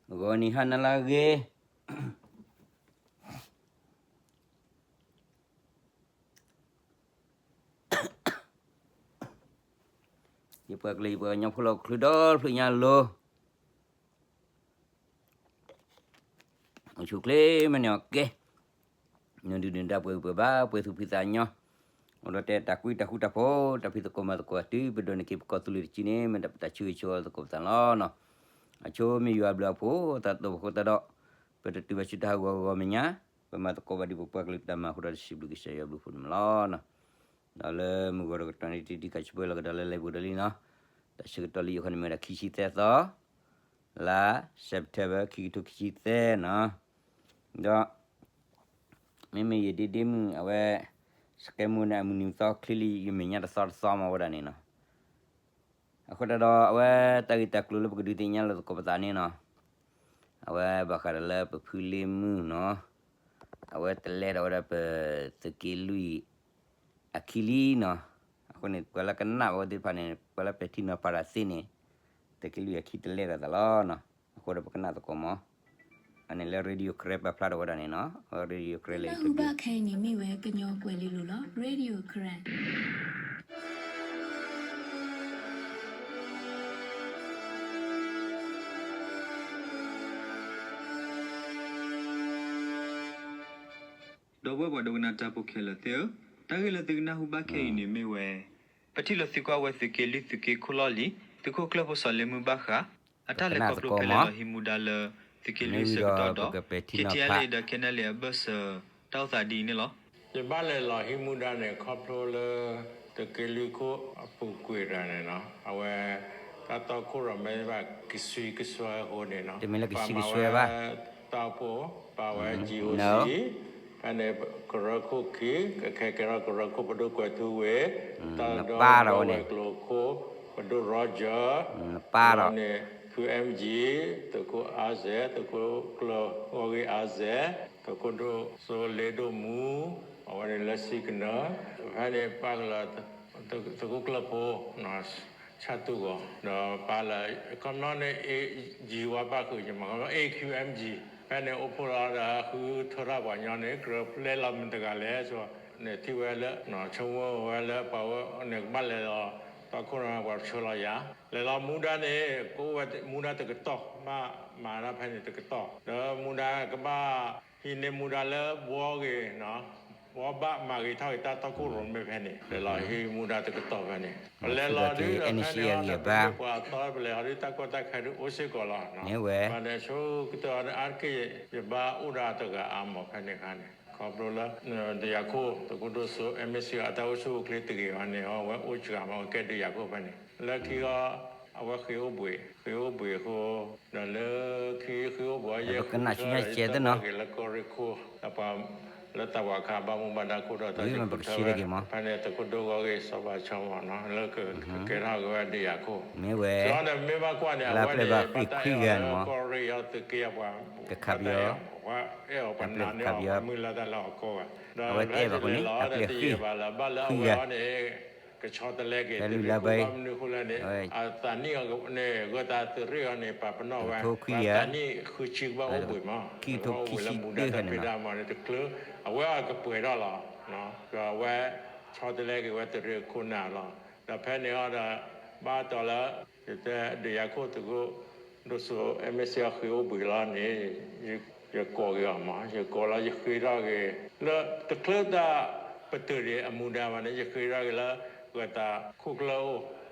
ဂီၤနံၤဟါနၤလၢအဂ့ၤ, ယပှၤကလုာ်ယပှၤကညီဖိလၢဟီၣ်ခိၣ်ချၢဒီဖျၢၣ်ညါလီၤ. အိၣ်ဆူၣ်ချ့မ့ၢ်န့ၣ်အီၤကဲ, နဒုၣ်နဒါပှဲၤဂံၢ်ပှဲၤဘါ ပှဲၤသူၣ်ဖှံသးညီ, အိၣ်ဒီးတဲတၢ်ကွံတၢ်ဃူတၢ်ဖိး တၢ်ဖံးသကိးမၤသကိးအတုၤ ပဒိးန့ၢ်က့ၤပကီၢ်သူလ့ၤတစုန့ၣ် မ့ၢ်တၢ်ပတၢ်ဆၢဂ့ၤဆၢဝါသကိးပသးလီၤနီၤ. အဆိမ့ၢ်ယွၤအဘျုးအဖှိၣ် အသးသီၣ်ဖိဃိသတးဒီး ပတတုၤဘၣ်ဆူတၢ်ဟးဂီၤဂီၤမဲာ်ညါ, ပမၤသကိးဘၣ်ဒ်ပပှၤကလုာ်တၢ်မၤအဃိဒီး တစံးဘျုးကစၢ်ယွၤဘျုးဖှိၣ်န့ၣ်လီၤနီၤ. ဒီးလၢမုၢ်ဂီၤတကတီၢ်န့ၣ် တံၤတံၤခါဆၢပှဲၤလီၤကဒီးလၢလဲၤပူၤဒီးလံနီၤ. တၢ်ဆၢကတီၢ်လၢယဃီန့ၣ်မ့ၢ်ဝဲဒၣ်ခံဆံသၢသီ လါ September ခံကထိခံဆံသၢနီၤ. ဒီး မ့မ့ၢ်ယဒ့ဒ့မုၣ်အဝဲ စကဲမူန့ၣ် အမုၢ်နံၤသီချ့လံ ယမဲာ်ညါတသီတသီမးဝဲဒၣ်န့ၣ်နီၤ. အဃိသတးဒီး အဝဲတၢ်ဂ့ၢ်တၢ်ကျိၤလၢပကဒုးသ့ၣ်ညါလိာ်သကိးပသးန့ၣ်နီၤ, အဝဲဘၣ်ဃးဒီးလၢပဖုလ့မုၢ်နီၤ, အဝဲတလဲထီၣ်ဝဲဒၣ်ပသုးက့လွံၢ်အခံလံနီၤ. အဃိန့ၣ် ပှၤလၢကနၣ်ဝဲသ့ၣ်တဖၣ်န့ၣ် ပှၤလၢပဲာ်ထံနီၤဖးတၢ်သ့န့ၣ် သုးက့လွံၢ်အခံတလဲထီၣ်သးလီၤနီၤ. အဃိဒီးပကနၣ်သကိးမး, အန့ၣ်လၢ Radio Karen ပာ်ဖျါထီၣ်ဝဲဒၣ်န့ၣ်နီၤ, Radio Karen လၢ YouTube တၢ်ဟူးဘၣ်ခဲအံၤန့ၣ်မ့ၢ်ဝဲကညီကွဲၤလ့လိၤလီၤ. Radio Karen ဒီပုၢ်ဝဲၢ်ပှၤဒိကနၣ်တၢ်ဖိခဲလၢာ်သ့ၣ်ဧၢ, တၢ်ဂ့ၢ်လၢသုကနၢ်ဟူဘၣ်ခဲအံၤန့ၣ်မ့ၢ်ဝဲ ပထံၣ်လိာ်သံကွၢ်ဝဲသုးက့လွံၢ်သုးက့ခိၣ်လီၢ်လံၤ သုးခိၣ်ကျၢၢ်ဖိစီၤလ့မုၢ်ဘၣ်ဃး အတၢ်လဲၤခီဖျိဖဲလဲၣ်လီၤဟံးမူဒါလၢ သုးက့လွံၢ်အဆၢကတီၢ်ဒီး KTLA ဒီး KNLA အဘၢၣ်စၢၤတၢ်အိၣ်သးဒ်အံၤန့ၣ်လီၤ. ယဘၣ်လဲၤလီၤဟံးမူဒါန့ၣ် ခီဖျိလၢ သုးက့လွံၢ်ခိၣ်အပူၤကွံာ်တဂၤန့ၣ်နီၤ, အဝဲ တၢ်တီခိၣ်ရိၣ်မဲဘၣ်ကဆှံကဆှီအဃိန့ၣ်နီၤ, တမ့ၢ်လၢကဆှံကဆှီဘၣ်, ပာ်ဝဲတၢ်အိၣ်ဖှိၣ် ပာ်ဝဲ GOC ဖဲန့ၣ် ကရၢခိၣ်ခံ, ကခဲကဲထီၣ်ကရၢခိၣ်ပဒိၣ်ကွဲၤထူဝ့ၣ်, တၢ်ဒီဝဲၢ်ကျိၤခိၣ် ပဒိၣ် Roger, န့ၣ် ဖု M G, သုးခိၣ်အါစဲး, သုးခိၣ်ကျၢၢ်ဂီၢ်ဂ့ၢ်အါစဲး, သုးခိၣ်ဒိၣ်စိလ့ဒိၣ်မူ, အဝဲန့ၣ်လၢစံကနၢ, ဖဲန့ၣ်ပၢ်ကလၢ သုးခိၣ်ကျၢၢ်ဖိ ဆၣ်တူၢ်ဂီၤ, ဒီးပၢ်လၢ ခီပညီန့ၣ် ယံၤဝါဘၣ်ဃုာ်ယမး A Q M G, ဖဲန့ၣ်အိၣ်ဖှိၣ်လီၤဒီး ဃုထၢထီၣ်ပှၤညီန့ၣ် ကြၢးလဲၤလီၤမတၤတဂၤလဲၣ်, န့ၣ်ထံၣ်ဝဲလၢ ဆိကမိၣ်ဝဲလၢပှၤဝဲန့ၣ်ကဘၣ်လဲၤလီၤ တီခိၣ်ရိၣ်မဲပှၤပၢဆှၢလီၤယၤ, လဲၤလီၤမူဒါန့ၣ် ကအိၣ်ဝဲမူဒါတကတီၢ်, ဘၣ်မၤတၢ်ဖဲန့ၣ်တကတီၢ်, ဒီးမူဒါကဘၣ် ဟံးန့ၢ်မူဒါလၢဘှီဂ့ၤ, ဘှီဘၣ်မၤဂ့ၤထီၣ်ဂ့ၤတၢ်တီခိၣ်ရိၣ်မဲဖဲန့ၣ်, လဲၤလီၤဟံးမူဒါတကတီၢ်ဖဲန့ၣ်, ပလဲၤလီၤဒုးဒီးဖဲန့ၣ်အီၤဒီး ပဒိၣ်ပှၤအသီပလဲၤအီၤဒုး တၢ်ကီတၢ်ခဲဒုးအိၣ်စ့ၢ်ကီးလီၤ, မ့ၢ်ဝဲ ပှၤဒီးဆိကတၢၢ်အီၤဒီးအါတက့ၢ် ယဘၣ်အိၣ်ဒီးတဂၤအါမးဖဲန့ၣ်အခါန့ၣ် ခီဖျိလၢ ဒုးယၤခိၣ် သုးခိၣ်ဒိၣ်စိ MAC အတၢ်အိၣ်ဆူၣ်အိၣ်ချ့တဂ့ၤအီၤန့ၣ် အဝဲအိၣ်စှၤမး ကဲဒုးယၤခိၣ်ဖဲန့ၣ် လၢခံအီၤ အဝဲဃ့အိၣ်ဘှံး, ဃ့အိၣ်ဘှံးအဃိ, ဒီးလၢခံဃ့အိၣ်ဘှံးအီၤ ယဲၢ်ဃုထၢဒီး ယတၢ်ဘၣ်ဂ့ၤလၢကီၢ်ရ့ၣ်ခိၣ် ဒီးပှၤလၢတၢ်ဝၤခးဘၣ်မူဘၣ်ဒါခိၣ်ဒီး တၢ်ဃုထၢဝဲ ဖဲန့ၣ်သုးခိၣ်ဒိၣ်ဂီၢ်ဂ့ၢ်စီၤဘၣ်ဆီမးနီၤ လၢကကဲထီၣ်က့ၤဝဲဒုးယၤခိၣ်, မ့ၢ်ဝဲ ဒီးမ့ၢ်ဘၣ်ကွၢ်န့ၣ် အဝဲန့ၣ်ဘၣ်တၢ်အဲၣ်အီၤလၢကီၢ်ရ့ၣ်အီၤသုးက့အပှၤ ပှၤအဲၣ်အီၤပှၤနာ်န့ၢ်အီၤပှၤမုၢ်လၢ်တၢ်လၢအီၤကီၢ်ဘၣ်, ဒီးဖဲန့ၣ်လဲၤလီၤဒီးတယံာ်ဘၣ်လၢ ဘၣ်လၢအဝဲအီၤန့ၣ် ကဆီတလဲက့ၤသုးရ့ၣ်ခိၣ်ဘၣ်မနုၤအဃိလဲၣ်န့ၣ် အသးနံၣ်အီၤန့ၣ် ဂၢၢ်သးသုးရ့ၣ်အီၤန့ၣ် ပာ်ပနီၣ်ဝဲ ပှၤသးနံၣ်ဃုဆံကဘၣ်အိၣ်ဘှံးမး ပှၤအိၣ်ဘှံးလၢမူဒါတၢ်ဖံးတၢ်မၤန့ၣ်တချုး အဝဲအီၤကပှဲၤထီၣ်လီၤ, ဒီးအဝဲဆီတလဲက့ၤဝဲသုးရ့ၣ်ခိၣ်နၤလီၤ, ဒီးဖဲန့ၣ်အီၤဒီး ဘၣ်တီၤလၢ ယတဲဒုးယၤခိၣ်သုးခိၣ် ဒိၣ်စိ MAC အီၤဃ့အိၣ်ဘှံးလီၤန့ၣ် ယကိးက့ၤအီၤမး ယကိးလီၤယဃ့ထီၣ်က့ၤ လၢတချုးတၢ်ပတုာ်ဒံးအမူဒါဘၣ်န့ၣ် ယဃ့ထီၣ်က့ၤလၢ ဂၢၢ်သးခိၣ်ကျၢၢ်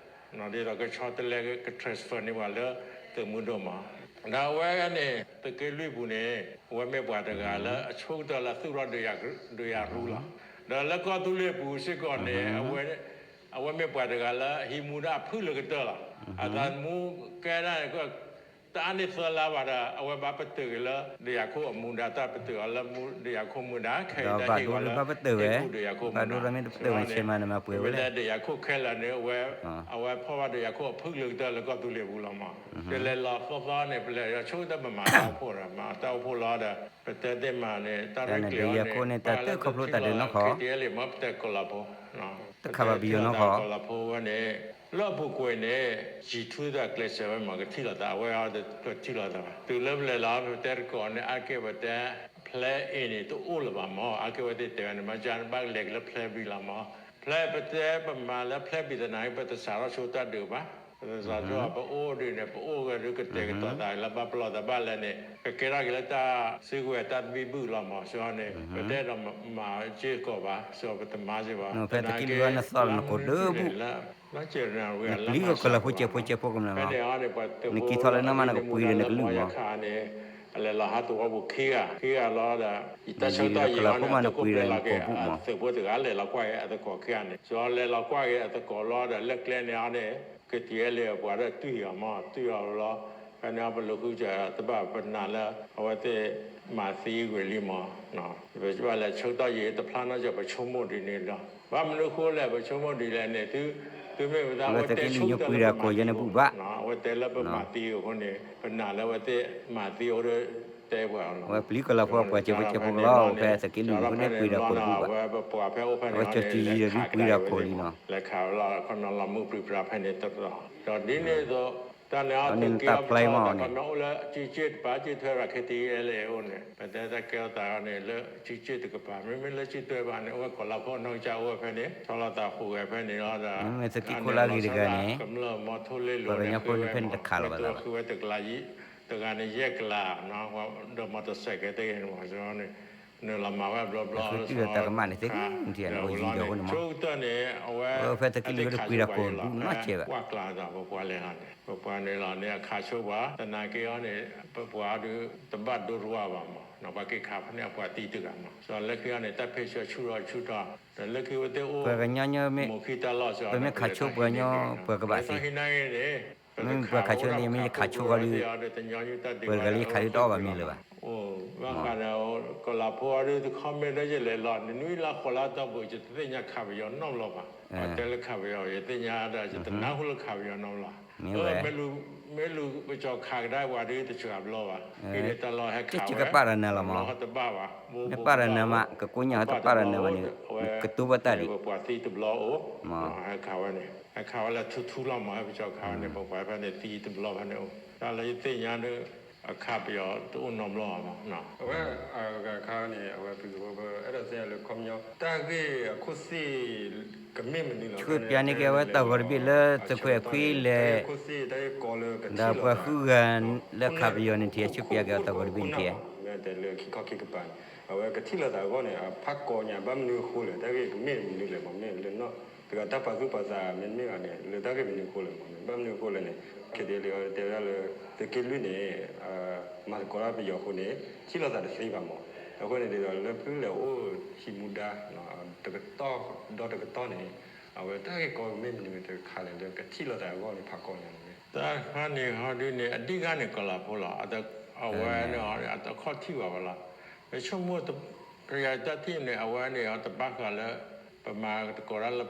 အိၣ် ဒ်သိးကဆီတလဲက့ၤ က transfer န့ၢ်ပှၤလၢသုးမုၢ်ဒိၣ်မး, ဒီးအဝဲန့ၣ် သုးက့လွံၢ်ပူၤန့ၣ် အဝဲမ့ၢ်ပှၤတဂၤလၢအဆိကတၢၢ်လၢသူၣ်ထီၣ်ဒုးယၤရူလီၤ, ဒီးလၢကီၢ်သူလ့ၤပူၤစ့ၢ်ကီးန့ၣ် အဝဲမ့ၢ်ပှၤတဂၤလၢအဟံးမူဒါအဖုၣ်လၢကတၢၢ်လီၤ, အသးသမူကဲဒၣ်န့ၣ် တအါန့ၢ်သၢလါဘၣ်ဒီး အဝဲဘၣ်ပတုာ်က့ၤလၢဒုးယၤခိၣ်အမူဒါ တၢ်ပတုာ်အီၤလၢဒုးယၤခိၣ်မူဒါ ခဲအံၤတၢ်ဟ့ၣ်ဝဲလၢ ဟ့ၣ်ကူၣ်ဒုးယၤခိၣ်မူဒါ, မ့ၢ်ပတဲဒုးယၤခိၣ်ခဲလၢာ်န့ၣ် အဝဲဖီၣ်ဘၣ်ဒုးယၤခိၣ်အဖုၣ်လၢကတၢၢ်လၢကီၢ်သူလ့ၤပူၤလီၤမး, တလဲၤလီၤသီသီန့ၣ် ပလဲၤဆိကတၢၢ်ပမၤတၢ်အိၣ်ဖှိၣ်ဒီး မၤတၢ်အိၣ်ဖှိၣ်လီၤဒီး ပတဲသ့မးန့ၣ် တၢ်ရဲၣ်ကျဲၤအီၤန့ၣ် ပၢ်လၢကထံၣ်လံမး ပတဲကီၢ်လီၤဖိ တခါဘၣ်ပယီၤနီၢ်ကီၢ် ကီၢ်လီၤဖိဝဲန့ၣ် လၢအပူၤကွံာ်န့ၣ် ယံာ်ထူသးကျဲးစၢးဝဲမး ကထံၣ်လိာ်သး အဝဲအံၤတထံၣ်လိာ်သးဘၣ်. တုၤလၢပလဲၤလီၤ ပတဲသကိးန့ၣ် အါကဲပတဲ ဖျဲအ့ၣ်န့ၣ် တအိၣ်လၢၤဘၣ်မး အါကဲဝဲသ့ၣ်တဲဝဲန့ၣ် မ့ၢ်ကဘၣ်လဲၤက့ၤလၢဖျဲဘံလီၤမး. ဖျဲပတဲပမၤလၢဖျဲဘံသနာ်က့ ပတစးထီၣ်ဆိတၢ်ဒုးဘၣ်. ပတစးထီၣ် ပအိၣ်ဒုးန့ၣ် ပအိၣ်ဂဲၤဒုး ကတဲာ်ကတီၤသးလၢဘၣ်ပလီၢ်သးဘၣ်လဲၣ်န့ၣ် ကကဲထီၣ်က့ၤလၢတၢ်စုကဝဲၤတၢ်သဘံၣ်ဘုၣ်လီၤမး. စ့ၢ်န့ၣ် ပတဲဒီးမၤစ့ၢ်ကီးဘၣ် စ့ၢ်ပတမၤစ့ၢ်ဘၣ်. ဖဲသက့လွံၢ်ဝဲနသီၣ်နကိးဒၢပူၤ နပျံၤကီၢ်ကီၢ်လၢ်ဖိကဲးဖိကမျၢၢ်လီၤ. နက့ၤထီၣ်လၢနမးနကပှ့ၤဒီးနကလုၢ်မး. အလဲၤလီၤဟးသဝီပူၤခံဂၤ ခံဂၤလီၤဒီး နက့ၤထီၣ်လၢနမးနကပှ့ၤဒီးနကိာ်ပူၤမး. သုးဖိတဂၤလဲၤလီၤကွၢ်က့ၤအသကိးခံဂၤန့ၣ် စ့ၢ်လဲၤလီၤကွၢ်က့ၤအသကိးလီၤဒီး လၢကျဲန့ၣ်အီၤန့ၣ် ကတံၤအဲလ့ၣ်ပှၤဒီးတွံၢ်အီၤမး တွံၢ်အီၤလီၤ. ဖဲန့ၣ်ပလူၤဃုကၢၤတဘၣ်ပနာ်လၢ အဝဲသ့ၣ်မၤသံဝံၤလံမး. ပဘၣ်လဲၤဆၢကတီၢ်ယံာ်တဖျါနီၢ်ကီၢ် ပဆိကမိၣ်ဒ်န့ၣ်လီၤ. ဘၣ်မနုၤအဃိလဲၣ် ပဆိကမိၣ်ဒ်လဲၣ်န့ၣ် သုမ့ၢ်ဝဲဒၣ်အဝဲတဲဆိကတၢၢ်လၢပမၤသံအီၤ အဝဲတဲလၢပမၤသံအီၤအဃိန့ၣ် ပနာ်လၢအဝဲသ့ၣ်မၤသံအီၤဒီးတဲပှၤလီၤ. အဝဲပျံၤကီၢ်လၢဖိအပှၤစဲးဖိစဲးဖိကလီၤ ဖဲသက့လွံၢ်အဃိန့ၣ်ပှ့ၤဒီးကိာ်တဘူၣ်ဘၣ်. အဝဲပပှၤဖဲအိၣ်ဖဲန့ၣ်အီၤန့ၣ် လဲၤခးဝဲလီၤ ခီပညီလီၤမုၢ်ပြံပြါဖဲန့ၣ်တတီၤ ဒီးဒ်န့ၣ်အသိး တၢ်န့ၣ်အီၤသုးက့အီၤပဆီလီၤသး ခီပညီအိၣ်လၢကံက့ၣ်တပၤ ကံၣ်ထွဲဘၣ် ခဲတံၢ်အဲလ့ၣ်အိၣ်န့ၣ် ပတဲတၢ်ကဲထီၣ်သးအီၤန့ၣ် လၢကံက့ၣ်တကပၤ မ့မ့ၢ်လၢကံၣ်ထွဲဘၣ်န့ၣ် အိၣ်ဝဲကီၢ်လၢဖိနီၢ်ကစၢ်အိၣ်ဝဲဖဲန့ၣ် ဆီလီၤသးဃုာ်ဝဲဖဲန့ၣ်လီၤဒီး တၢ်န့ၣ်အီၤသုးက့ခိၢ်လၢအဂ့ၤတဂၤန့ၣ် ကမျၢၢ်မီထိလ့လိာ်န့ၣ် ဃုဝဲမး ဃုဝဲတကလးယံၤ တဂၤန့ၣ်ယဲၢ်ကလး ဒီးမီတစဲးကဲတဂ့ၤန့ၣ်မး န့ၣ်လီၤမၤဝဲဘျီဘျီ တၢ်ကမၣ်န့ၣ်သ့ၣ် နထံၣ်န့ၣ် အိၣ်ယံၤဒီးအဃိန့ၣ်မး ဆိကတၢၢ်န့ၣ် အဝဲ ဖဲသက့လွံၢ်တပှ့ၤဒီးကိာ်တဘူၣ်နီတစဲးဘၣ် ကွၢ်ကျါသး ပပှၤလဲၤလီၤန့ၣ် ပပှၤန့ၣ်လီၤန့ၣ် အခးဆိပှၤ သနာ်က့အီၤန့ၣ် ပပှၤဒုး တဘၣ်ဒိတဝါဘၣ်မး ပှၤက့ၤခးဖဲန့ၣ် အပှၤသံတဂၤမး လၢခံအီၤန့ၣ် တၢ်ဖ့ဆှၢဆူၣ်ထီၣ်ဆူၣ်ထီၣ် ဒီးလၢခံဝဲသ့ၣ်အိၣ် ပှၤကညီညီမ့ၢ် မိၢ်ခံတၢ်လီၢ်စ့ၢ် ပမ့ၢ်ခးဆိပှၤကညီ ပှၤကဘၣ်သံ မ့ၢ်ပှၤခးဆိန့ၣ် မ့ၢ်ယခးဆိဃီဒီး ပှၤတဂၤလၢယခးဒုးတအီၣ်ဘၣ်မ့ၢ်လၢၤဘၣ် အိၣ်ဘၣ်ဃးဒီး ကီၢ်လၢဖိအီၤဒုး တခီမ့ၢ်ဒီးယလဲၤလီၤ နနွံလါဃိးလါတီၢ်ပူၤ ယတသ့ၣ်ညါခးပယီၤနီတဘျီဘၣ် ပှၤတဲလၢခးပယီၤ ယသ့ၣ်ညါဒီး ယတနၢ်ဟူလၢခးပယီၤနီတဘျီ မ့ၢ်ဝဲ မ့ၢ်လူၤ မ့ၢ်လူၤပကီၤခးကဒါပှၤဒုး တစှၤဘျီဘၣ် ဟံးန့ၢ်တၢ်လီၢ်ဟဲခးဝဲ ကစၢ်ကပာ်ဒီးနၤလီၤမး တဘၣ်ဘၣ် နပာ်ဒီးနၤမး ကကိညၢ်ဟဲတပာ်ဒီးနၤဘၣ်န့ၣ် နကတိၤဘၣ်တၢ်ဒံး ပပှၤသံတဘျီအိၣ် ဟဲခးဝဲန့ၣ် ဟဲခးဝဲလၢထူထူလီၤမး ဟဲပကီၤခးဝဲန့ၣ် ပပှၤဖဲန့ၣ်သံတဘျီဖဲန့ၣ်အိၣ် တၢ်လၢယသ့ၣ်ညါဒီး အခးပယီၤတအိၣ်နီတဘျီဘၣ်မး အဝဲ အဂၤခါန့ၣ် အဝဲပသုးဖိဖဲအဲၣ်ဒိးသ့ၣ်ညါလၢခီပညီ တၢ်ဂ့ၢ်အခိၣ်သ့ၣ် ကမ့ၢ်မနုၤလီၤ ဆူပၠါန့ၣ်က့ၤအဝဲတၢ်ဂီၤတဘ့ၣ်လၢသုးခိၣ်အဲၣ်ခွံလဲၤ တၢ်ဂ့ၢ်အခိၣ်သ့ၣ် တၢ်ဂ့ၢ်ကီလၢကထံၣ်လိာ်သး ခိၣ်နၢ်ပှၤဃုဂၤလၢခးပယီၤန့ၣ်ထံၣ် ဆူပၠါက့ၤအတၢ်ဂီၤတဘ့ၣ်န့ၣ်ထံၣ် မ့ၢ်တဲလၢခံခီခံကပၤန့ၣ် အဝဲကထံၣ်လိာ်သးအဂီၢ်န့ၣ် အဖးကီညါ ဘၣ်မနုၤအဃိလဲၣ် တၢ်ဂ့ၢ်ကမ့ၢ်မနုၤလဲၣ်မး မ့ၢ်လၢနီၢ် တဂၤတၢ်ပာ်သူၣ်ပာ်သးမ့တမ့ၢ်ဘၣ်န့ၣ် လၢတၢ်ဂ့ၢ်မနုၤအဃိလဲၣ်မး ဘၣ်မနုၤအဃိလဲၣ်န့ၣ် ခဲတဂၤလၢအီၤတဲဝဲဒၣ်လၢ သုးက့လွံၢ်န့ၣ် မၤသကိးတၢ်ပယီၤအဃိန့ၣ် ထံၣ်လိာ်သးတသ့ဘၣ်မး အဃိန့ၣ်ဒ်သိး လၢဖုလဲၤအိၣ်ဟံးမူဒါ တကတီၢ်ဒီတကတီၢ်န့ၣ် အဝဲတၢ်ဂ့ၢ်ကီမ့ၢ်မနုၤတခါလဲၣ် လၢကထံၣ်လိာ်သးအဂီၢ်န့ၣ် ဖးကီညါန့ၣ် တၢ်တခါန့ၣ်ဟီဒုန့ၣ် အဓိကန့ၣ် ကီၢ်လၢဖိလီၤ အဝဲန့ၣ် အခီၣ်ထံၣ်ဘၣ်ဝဲလီၤ ပဆိကမိၣ် ပယီၤတၢ်ထံၣ်န့ၣ် အဝဲန့ၣ် တဘၣ်ဃးလၢ ပမၤသကိးတၢ်လၢ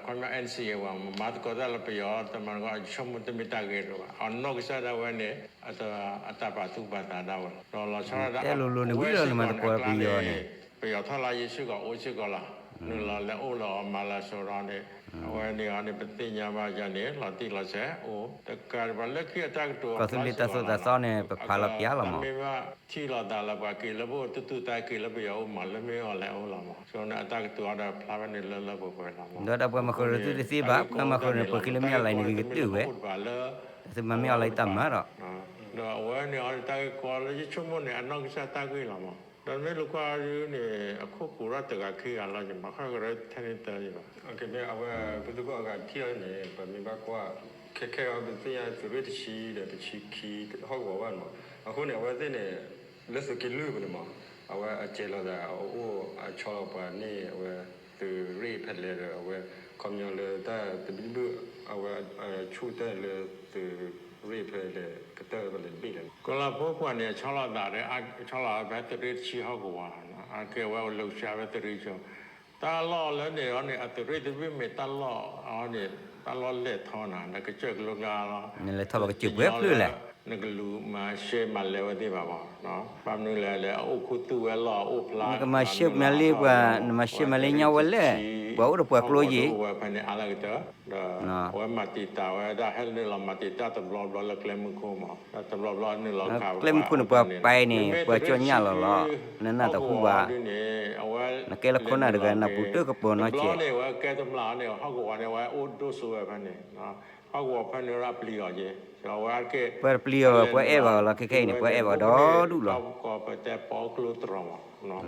ခီပညီ NCA ဝဲ မၤသကိးတၢ်လၢပယီၤ တမၤသကိး ယဆိကမိၣ်တမ့ၢ်တၢ်ဂ့ၢ်တအိၣ်ဘၣ် အနီၢ်ကစၢ်ဒၣ်ဝဲန့ၣ် အတၢ်ပာ်သူၣ်ပာ်သးဒၣ်ဝဲလီၤ ဒီးလီၤဆီဒၣ်တၢ် တဲလိၤလိၤန့ၣ် ဝံၤလီၤနမၤသကိးပယီၤန့ၣ် ပယီၤထီၣ်လၢယ့ၣ်ၡူးကီးအိၣ်စ့ၢ်ကီးလီၤ နုာ်လီၤလဲၤအိၣ်လၢအီၤမၤလၢအစိၤဒီးန့ၣ် အဝဲန့ၣ်အီၤန့ၣ် ပသ့ၣ်ညါဘၣ်ယၤန့ၣ် လီၤတံၢ်လီၤဆဲးအိၣ် တကးဒံးဘၣ်လၢခံအတၢ်ကတိၤအဖျါစ့ၢ်ကီးလီၤ ကီၢ်သူလ့ၤတၢ်သိၣ်တၢ်သီန့ၣ် ပဖးလီၤပျါလီၤမး မ့ၢ်ဘၣ်ထံၣ်လိာ်သးလၢပှၤက့ၤလၢပအိၣ် တူၢ်တူၢ်တၢ်က့ၤလၢပယီၤအိၣ်မး လၢမ့ၢ်အီၤလဲၤအိၣ်လီၤမး ဆိန့ၣ်အတၢ်ကတိၤအီၤဒီးဖျါဖဲန့ၣ်လၢလၢပှဲၤပှဲၤလီၤမး ဒီးပှၤမၤဃုာ်ဒီးသုတသ့ဘၣ် ပှၤမၤဃုာ်ဒီးပှၤက့ၤလၢမ့ၢ်အီၤလဲၤန့ၣ်ဂ့ၤကတၢၢ်ဝဲ သုမၤမ့ၢ်အီၤလဲၤတၢ်မၤဒီး ဒီးအဝဲန့ၣ်အီၤန့ၣ် တၢ်ဂ့ၢ်ကီလၢယဆိကမိၣ်န့ၣ် အနီၢ်ကစၢ်တၢ်ဂ့ၢ်လီၤမး ဒီးမ့ၢ်လူၤကွၢ်ဒုန့ၣ် အခိၣ်ကိးထီၣ်တဂၤခံဂၤလီၤ ယမၤဃုာ်ကရၢထဲန့ၣ်တၢ်ယဘၣ် အဝဲ ပသုးခိၣ်အဂၤထံၣ်အီၤန့ၣ် ပမ့ၢ်ဘၣ်ကွၢ် ခဲခဲအံၤ ပသ့ၣ်ညါသုးရ့ၣ်တဆံဒီးတဆံခံဟီၣ်ကဝီၤဘၣ်န့ၣ်မး အဃိန့ၣ် အဝဲသ့ၣ်န့ၣ် လၢသုးက့လွံၢ်ပူၤန့ၣ်မး အဝဲအစဲးလိာ်သး အအိၣ်အဆီလီၤပှၤန့ၣ် အဝဲသုးရ့ၣ်ဖဲလဲၣ်ဒီး အဝဲခီပညီလၢတၢ်သဘံၣ်ဘုၣ် အဝဲဆူၣ်တၢ်လၢသုးရ့ၣ်ဖဲလဲၣ် ကတၢၢ်ဖဲလဲၣ်တဘ့ၣ်လဲၣ် ကီၢ်လၢဖိပှၤန့ၣ် အဆီလီၤသးဒီး အဆီလီၤဖဲသုးရ့ၣ်တဆံဟီၣ်ကဝီၤ အကဲဝဲအိၣ်လၢကစၢ်ဖဲသုးရ့ၣ်ကၠိ တၢ်လီၢ်လၢန့ၣ်အီၤန့ၣ် အသုးရ့ၣ်တဘ့ၣ်မ့ၢ်တၢ်လီၢ်အီၤန့ၣ် တၢ်လီၢ်လဲၢ်ထီနၤ ဒီးကစၢၢ်ကလိကျါလီၤ လဲၤထီၣ်ပကစၢၢ်ပှဲၤဖျၢၣ်လဲၣ် နကလူၤမၤရှဲမၤလဲၤဝဲသ့ၣ်ဘၣ်မး, ဘၣ်မနုၤလဲၣ်ဒီး အအိၣ်ခူသူၣ်ဝဲလီၢ်အိၣ်ဖျါ, နကမၤရှဲမၤလ့ပှၤ, နမၤရှဲမၤလ့ညါဝဲလဲၣ်, ပှၤအိၣ်ဒီးပှၤကျိယံၤ, ဒီးအဝဲမၤတံာ်တာ်ဝဲဒၣ် ဟဲနုာ်လီၤမၤတံာ်တာ်တဘျီဘျီလၢကျဲမုၢ်ခိၣ်မး, တဘျီဘျီနုာ်လီၤခး, ကျဲမုၢ်ခိၣ်န့ၣ် ပှၤပာ်န့ၣ် ပှၤကၠီၣ်ညၣ်လီၤလီၤ, နနၢ်တဟူဘၣ်, နကဲလၢခိၣ်နၢ်တဂၤ နပူၤတကပီၤနီတစဲး န့ၣ် ဝဲကဲတမျၢ်န့ၣ် ဟီၣ်ကဝီၤန့ၣ် ဝဲအိၣ်ဒိၣ်စိဝဲဖဲန့ၣ်, ဟီၣ်ကဝီၤဖဲန့ၣ်ဒၣ်ပျံၤအီၤက့ၤ, ဝဲကဲ, ပှၤတပျံၤအီၤ ပှၤအဲၣ်ဘၣ်အီၤလီၤ ခဲခဲအံၤန့ၣ် ပှၤအဲၣ်ဘၣ်အီၤဒီဒူၣ်လီၤ, ပတဲပီကျိတြီၤမး,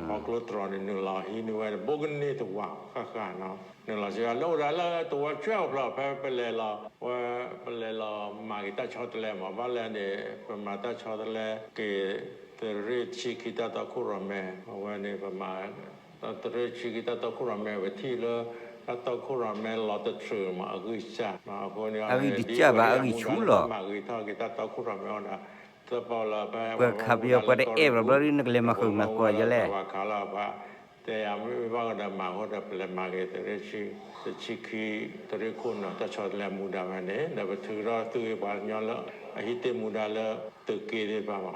ပီကျိတြီၤန့ၣ် နုာ်လီၤဟံးန့ၢ်ဝဲ ဘိကန့ၢ်တဝၢ်ဃၣ်ဃၣ်နီၤ, နုာ်လီၤစ့ၢ်ကီးလၢအိၣ်ဒၣ်လၢတဝၢ်ကၠွဲၣ်အဖျၢၣ်ဖဲပလဲၤလီၤ, ဝဲ, ပလဲၤလီၤမၤက့ၤတၢ်ဆီတလဲမး, ဘၣ်လဲၣ်န့ၣ် ပမၤတၢ်ဆီတလဲက့ၤ သုးရ့ၣ်တဆံခံတၢ်တီခိၣ်ရိၣ်မဲ, အဝဲန့ၣ်ပမၤ သုးရ့ၣ်တဆံခံတၢ်တီခိၣ်ရိၣ်မဲ ပထံၣ်လၢ တၢ်တီခိၣ်ရိၣ်မဲလီၤတတြူာ်မး အဂံၢ်စၢ်, အဃိန့ၣ် အဂံၢ်တစၢ်ဘၣ် အဂံၢ်ဆူၣ်လီၤ, ပှၤခးပယီၤပှၤတအဲၣ်ဘၣ်ဘျီဒ် နကလဲၤမၤဃုာ်မၤသကိးယလဲၣ် တဲယၤမ့ၢ်ဘၣ်ကဒီးမၤဃိဒီး ပလဲၤမၤက့ၤ သုးရ့ၣ် တဆံခံ သုးရ့ၣ်ခိၣ်နၢ် တၢ်ဆီတလဲမူဒါဖဲန့ၣ် ဒီးပထုးထီၣ်သုးဂ့ၢ်ပှၤကညီလၢ အဟံးတ့ၢ်မူဒါလၢ သုးက့သ့ၣ်တဖၣ်မး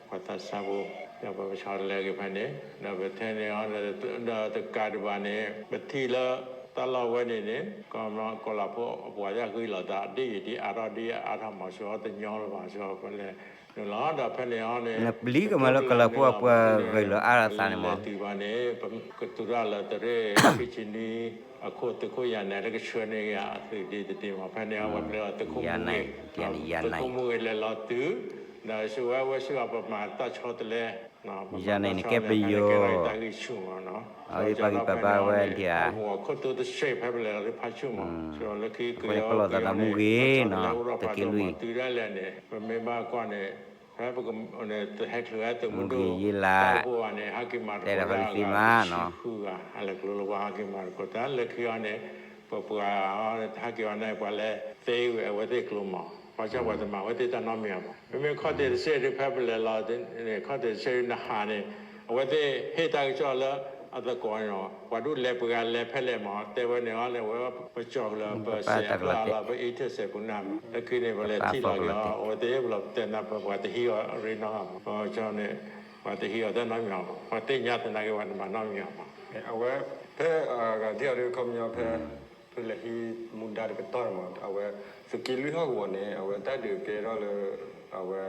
ပှၤသးစၢ်ဖိ ဒီးပဆီတလဲက့ၤဖဲန့ၣ် ဒီးပထဲန့ၣ်အီၤ ဒီးတကးဒံးဘၣ်န့ၣ် ပထံၣ်လၢ တၢ်လီၢ်ဝဲန့ၣ်န့ၣ် ကီၢ်လၤဖိအပှၤဒၣ်ဂ့ၢ်လီၤသး ဒ်အံၤဒ်အါထီၣ်ဒ်အါထီၣ်မး စ့ၢ်ကီးတညီလၢၤဘၣ် စ့ၢ်ကီးဖဲလဲၣ် နုာ်လီၤဒီးဖဲန့ၣ်အီၤန့ၣ် နပျံၤကမၤလၢကီၢ်လၤဖိအပှၤဂ့ၢ်လီၤအါထီၣ်သးန့ၣ်မး ပလဲၤတုၤဘၣ်န့ၣ် ပကတုၤဒၣ်လၢသုးရ့ၣ် ခံဆံနွံ အခိၣ်သုးခိၣ်ယၤနဲၣ် လၢကဆှၢန့ၢ်က့ၤအသုးဒ်တဒ်မး ဖဲန့ၣ်အဝဲပျဲလီၤသုးခိၣ်မူဂ့ၤ သုးခိၣ်မူဂ့ၤလဲၤလီၤတုၤ ဒီးစံးဝဲဝဲစ့ၢ်ကီးပမၤတၢ်ဆီတလဲ ယၤန့ၣ်န့ၣ် ကဲပယီၤ အဝဲပာ်ဂံၢ်ပာ်ဘါဝဲဒၣ်ဧါ ဟီၣ်ကဝီၤခိၣ်တိတဆံးဖဲပလဲၤလီၤလၢဖးဆူၣ်မး စ့ၢ်ကီးလၢခံကယီၤ သုးက့လွံၢ် မၤတုၤဒၣ်လဲာ်န့ၣ် ပမ့ၢ်ဘၣ်ကွၢ်န့ၣ် ဖဲပက ဟဲချုးဝဲသုးမုၢ်ဒိၣ် တၢ်အိၣ်ဖှိၣ်ဘၣ်န့ၣ် ဟဲက့ၤမၤသကိးတၢ်အဂၤတဆံဃုဂၤ ဟဲလီၤကျိလၢဝဲဟဲက့ၤမၤသကိးတၢ် လၢခံအီၤန့ၣ် ပပှၤဟဲက့ၤအီၤန့ၣ် ပှၤလဲၤသ့ဝဲအဝဲသ့ၣ်ကျိမး ဘၣ်ဆၣ်ပှၤတမၤဝဲသ့ၣ်တၢ်နီတမံၤဘၣ် မ့မ့ၢ်ခီၣ်ထံးတဆံးဒ်ဖဲပလဲၤလီၤန့ၣ် ခီၣ်ထံးတဆံးဒ်နဟးန့ၣ် အဝဲသ့ၣ်ဟ့ၣ်တၢ်ကစီၣ်လၢအသကိးန့ၣ် ပှၤဒူၣ်လဲၤပှၤဂၤလဲၤဖဲလဲၣ်မး တဲဝဲန့ၣ်အီၤန့ၣ် ဝဲပကၠီၣ်လၢပစဲးအကျါလီၤ ပအံးထၢၣ်စဲးပူၤနၢ်မး လၢခံန့ၣ် ပလဲၤထံၣ်လီၤက့ၤအီၤ အဝဲသ့ၣ်ပလီၤပတဲနၢ်ပၢၢ် ပှၤတဟံးအီၤရ့နီတဂၤမး ပကၠီၣ်န့ၣ် ပှၤတဟံးအီၤတၢ်နီတမံၤဘၣ် ပှၤသ့ၣ်ညါသနာ်က့ ပှၤတမၤနီတမံၤဘၣ်မး အဝဲ ဖဲအဂၤဒ်အီၤဒ်ခီပညီဖဲ ဖဲလဲၤဟံးမူဒါတကတီၢ်န့ၣ်မး အဝဲ သုးက့လွံၢ်ဟီၣ်ကဝီၤန့ၣ် အဝဲတၢ်ဒုးကဲထီၣ်လၢ အဝဲ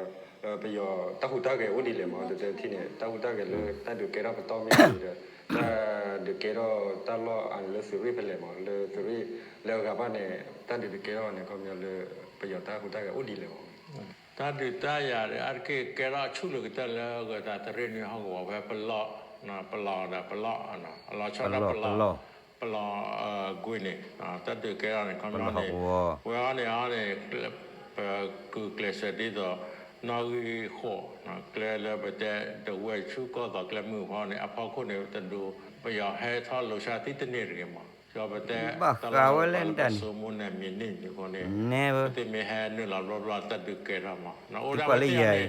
ပယီၤတၢ်ဟူးတၢ်ဂဲၤအိၣ်ဒ်လဲၣ်မး တထံၣ်န့ၣ် တၢ်ဟူးတၢ်ဂဲၤလၢတၢ်ဒုးကဲထီၣ်ပတီၢ်မ့ၢ်ဂ့ၤဒီး တၢ်ဒုးကဲထီၣ်တၢ်လီၢ်အလၢသုးရ့ၣ်ဖဲလဲၣ်မး လၢသုးရ့ၣ်လၢအဂၤဘၣ်န့ၣ် တၢ်ဒုးတကဲထီၣ်န့ၣ် ခီပညီလၢ ပယီၤတၢ်ဟူးတၢ်ဂဲၤအိၣ်ဒ်လဲၣ်မး တၢ်ဒုးတၢ်ယၤဒီး အါတက့ၢ်ကဲထီၣ်အဆူၣ်လၢကတၢၢ်လၢအဂၤတၢ်သုးရ့ၣ်နွံဟီၣ်ကဝီၤဖဲပလီၢ် ပလီၢ်ဒီးပလီၢ် အလီၤဆီဒၣ်ပလီၢ် ပလီၢ်ကွံာ်န့ၣ် တၢ်ဒုးကဲထီၣ်န့ၣ် ခီပညီန့ၣ် ဝဲအီၤန့ၣ်အီၤန့ၣ် ပကုၢ်ကျဲးစၢးဒ်သိး နီၣ်ဂံၢ်ဃိး ကျဲလၢပတဲဒဝဲၢ်ဆူကီၢ်သိးကျဲမုၢ်ဖီန့ၣ် အဖီခိၣ်န့ၣ် တဒိ ပယီၤဟဲထီၣ်လိာ်ဆါသံတန့ၢ်တဂ့ၤမး ဒီးပတဲ ဘၣ်ဃးဝဲလဲၣ်တၢ်န့ၣ် ပဆိကမိၣ်န့ၣ်မ့ၢ်န့ၢ်န့ၣ်အဃိန့ၣ် ပသ့ၣ်မ့ၢ်ဟဲနုာ်လီၤဘျီဘျီတၢ်ဒုးကဲထီၣ်မး အိၣ်ဒၣ်ဝဲသ့ၣ်အီၤန့ၣ်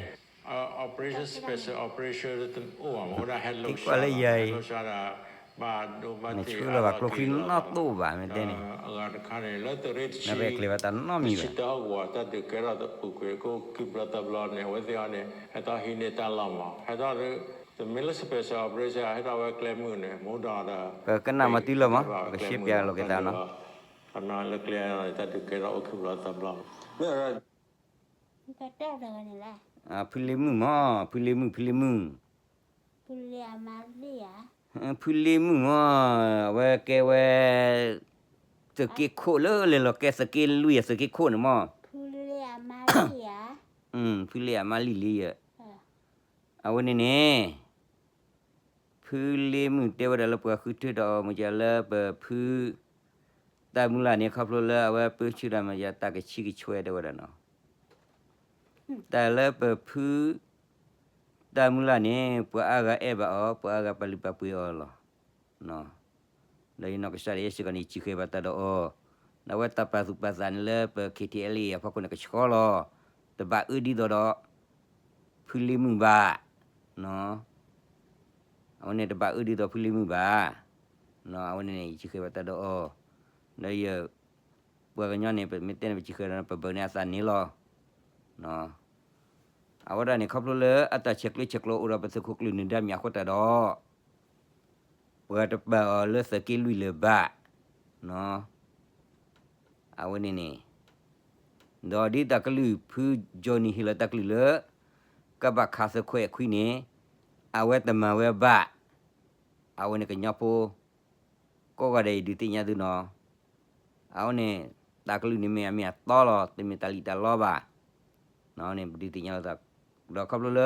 operation special operation အိၣ်ဘၣ်မး အိၣ်ဒၣ်ဟဲလိာ်ဆါ ဟဲလိာ်ဆါဒၣ် ဘၣ်ဒိဘၣ်ထံးအါထီၣ်က့ၤလီၤ နဆှၢလီၤဘၣ်ကျိချံနီၢ်သိၣ်ဘၣ်မ့ၢ်တဲန့ၣ် အဂၤတခါန့ၣ် လၢသုးရ့ၣ်တဆံ နရဲၣ်ကျဲၤဘၣ်တၢ်နီတမံၤဘၣ် တဆံတၢဟီၣ်ကဝီၤ တၢ်ဒုးကဲထီၣ်ပူၤကွံာ် ကအိၣ်ခံဘျီသၢဘျီန့ၣ် အဝဲသ့ၣ်အီၤန့ၣ် ဟဲထီၣ်ဟံးန့ၢ်တၢ်လီၢ်မး ဟဲထီၣ် တမ့ၢ်လၢ special operation ဟဲထီၣ်ဝဲကျဲမုၢ်န့ၣ် မူဒီး ပကနၣ်မၤတုၤလီၤမး ပကရှဲပၠးလိာ်က့ၤသးနီၤ ခီပညီလၢကျဲ တၢ်ဒုးကဲထီၣ်အိၣ်ခံဘျီသၢဘျီ ဖုလ့မုၣ်မး ဖုလ့မုၣ် ဖုလ့မုၣ် ဖုလ့မုၣ်မး အဝဲကဲဝဲ သုးက့ခိၣ်လၢလဲၤလီၤကဲသုးက့လွံၢ် သုးက့ခိၣ်န့ၣ်မး ဖုလ့အမါလံၣ်လံယဲ အဝဲန့ၣ်န့ၣ် ဖုလ့မုၣ်တဲဝဲဒၣ်လၢပှၤဃုထၢဒီးအီၤ မ့ၢ်လၢပဖု တၢ်မုၢ်လၢ်န့ၣ် ခီဖျိလၢအဝဲပၢဆှၢတၢ်မ့ၢ်ယါ တၢ်ကဆံကဆွဲတဲဝဲဒၣ်နီၤ တၢ်လၢပဖု တၢ်မုၢ်လၢ်န့ၣ် ပှၤအါဂၤအဲၣ်ဘၣ်အီၤ ပှၤအါဂၤပာ်လုၢ်ပာ်ပှ့ၤအီၤလီၤ. ဒီးယနီၢ်ကစၢ်ဒၣ်ယဲစ့ၢ်ကီးန့ၣ် ယစံးဃဲၤဘၣ်တၢ်ဒီးအီၤ, ဒီးအဝဲတၢ်ပာ်သူၣ်ပာ်သးန့ၣ်လၢပ ခ့ထံအဲလ်အ့ အဖီခိၣ်န့ၣ် ကဆှီလီၤ. တဘၣ်အၢဒ်သိးဒီး ဖုလ့မုၢ်ဘၣ်. အဝဲန့ၣ်တဘၣ်အၢဒ်သိးဖုလ့မုၢ်ဘၣ်. အဝဲန့ၣ်န့ၣ် ယစံးဃဲၤဘၣ်တၢ်ဒီးအီၤ, ဒီးယ ပှၤကညီန့ၣ် ပမ့ၢ်တဲန့ၣ် ပစံးဃဲၤဒီး ပဘၢန့ၢ်အသးန့ၣ်လီၤ. အဝဲဒၣ်န့ၣ် ခီဖျိလၢအတၢ်ဆဲးကျိးဆဲးကျၢအိၣ်ဒီးပသုးခိၣ်ကျၢၢ်နၢၤဒါမံၤအဃိသတးဒီး ပှၤတပာ်အီၤလၢသုးက့လွံၢ်လၢၤဘၣ်, အဝဲန့ၣ်န့ၣ်, ဒီးဒ်တၢ်ကလုၢ်ဖု Johnny ဟ့ၣ်လီၤတၢ်ကလုၢ်လၢ ကဘၣ်ခးသုးခွဲးအခွံန့ၣ် အဝဲတမၤဝဲဘၣ်, အဝဲန့ၣ်ကညီဖိ ကိးဂၤဒဲးအံၤဒုးသ့ၣ်ညါသုနီၤ, အဝဲန့ၣ် တၢ်ကလုၢ်န့ၣ်မ့ၢ်အမ့ၢ်အတီလီၤ, တမ့ၢ်တၢ်လံၣ်တၢ်လီဘၣ်, န့ၣ် ပဒုးသ့ၣ်ညါလီၤသး, ဒီးခီဖျိလၢ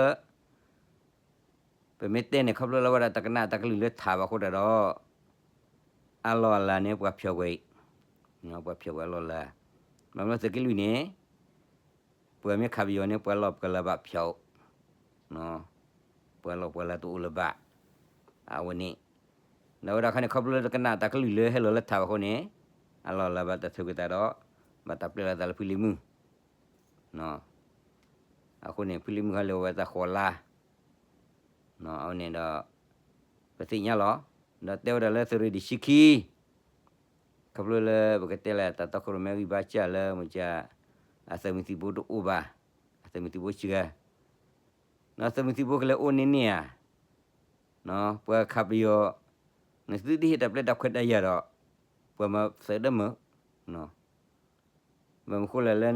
ပမ့ၢ်တဲန့ၣ် ခီဖျိလၢဝဲဒၣ်တကနၣ်တၢ်ကလုၢ်လၢထးဘၣ်အဃိသတးဒီး အလီၢ်အလၤန့ၣ် ပှၤဖျိးကွံာ်, ပှၤဖျိးကွံာ်အလီၢ်အလၤ, မ့ၢ်မ့ၢ်သုးက့လွံၢ်န့ၣ် ပှၤမ့ၢ်ခးပယီၤန့ၣ် ပှၤလီၢ်ပှၤလၤဘၣ်ဖျိး, ပှၤလီၢ်ပှၤလၤတအိၣ်လၢၤဘၣ်, အဝဲန့ၣ်, ဒီးဝဲဒၣ်ခါန့ၣ် ခီဖျိလၢတကနၣ်တၢ်ကလုၢ်လၢဟဲလီၤလၢထးဘၣ်အဃိန့ၣ် အလီၢ်အလၤဘၣ်တၢ်ထုးကွံာ်သးဒီး ဘၣ်တၢ်ပျဲလီၤသးလၢဖုလံၤမုၢ် အဃိန့ၣ် ဖုလံၤမုၢ်ဟဲလၢဝဲတၢ်ဃိးလါ, အဝဲန့ၣ်ဒီး ပသ့ၣ်ညါလီၤ, ဒီးတဲဝဲဒၣ်လၢသုးရ့ၣ်ဒံၣ်ဆံခံ, ခီဖျိလၢပကတဲလၢတၢ်တီခိၣ်ရိၣ်မဲဂံၢ်ဘါစၢ်လၢမုၢ်ကၢ် အသုးမုၢ်သံၣ်ဘိတအိၣ်ဘၣ်, အသုးမုၢ်သံၣ်ဘိစှၤ, ဒီးသုးမုၢ်သံၣ်ဘိကလဲၤအိၣ်န့ၣ်န့ၣ်ဧါ, ပှၤခးပယီၤ, နသုတဟ့ၣ်တၢ်ပျဲတၢ်ခွဲးတၢ်ယာ်ဒီး ပှၤမၤသုးဒၢမုၢ်, ဘၣ်မနုၤဃိလဲၣ်လၢ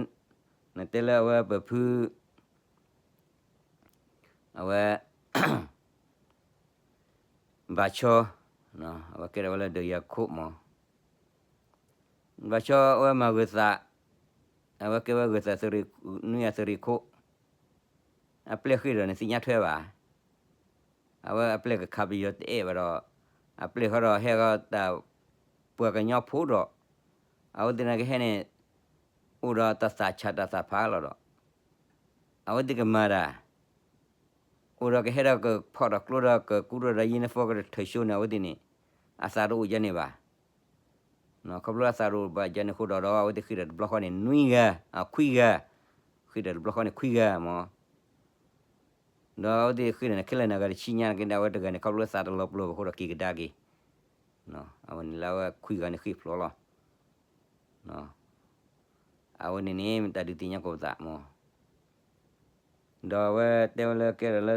နတဲလၢအဝဲပဖု အဝဲ ဘၣ်ဆီ, အဝဲကဲထီၣ်ဝဲလၢဒုးယၤခိၣ်မး, ဘၣ်ဆီအဝဲမၤဂၢၤသး, အဝဲကဲဝဲဂၢၤသးသုးရ့ၣ်, နွံဂၤသုးရ့ၣ်ခိၣ်, အပျဲၢ်ဃ့ၢ်ဒီးနသ့ၣ်ညါထွဲဘၣ်, အဝဲအပျဲၢ်ကခးပယီၤတအဲၣ်ဘၣ်ဒီး, အပျဲၢ်ဃီဒီးဟဲဃီတၢ် ပှၤကညီဖိဒီး, အဝဲသ့ၣ်န့ၣ်ကဟဲန့ၣ်, အိၣ်ဒီးတၢ်သးဆးတၢ်သးဖးလီၤဒီး, အဝဲသ့ၣ်ကမၤဒၣ် အိၣ်ဒီးကဟဲဒီးကဖီၣ်ဒီးကျိဒီးကကူဒီးဒီး uniform ကတထၢၣ်ဆိန့ၣ် အဝဲသ့ၣ်န့ၣ် အသးတအိၣ်ဒ်န့ၣ်ဘၣ်. ခီဖျိအသးတအိၣ်ဘၣ်ဒ်န့ၣ်အဃိဒီး ဒီးအဝဲသ့ၣ်ဃ့ၢ်ဒီးတဘျီဃီန့ၣ် နွံဂၤ, အခွံဂၤ, ဃ့ၢ်ဒီးတဘျီဃီန့ၣ်ခွံဂၤမး. ဒီးအဝဲသ့ၣ်ဃ့ၢ်ဒီးန့ၣ် ခဲလၢာ်န့ၣ် အဂၤတဆံညါန့ၣ်က့န့ၣ် အဝဲတဂၤန့ၣ် ခီဖျိအသးတလီၤပလိာ်ဘၣ်အဃိဒီးက့ၤကဒါက့ၤ, အဝဲန့ၣ်လၢအဝဲခွံဂၤန့ၣ်ဃ့ၢ်ဖျိလီၤ. အဝဲန့ၣ်န့ၣ် မ့ၢ်တၢ်ဒုးသ့ၣ်ညါကိးပသးမး. ဒီးအဝဲတဲဝဲလၢကဲထီၣ်လၢ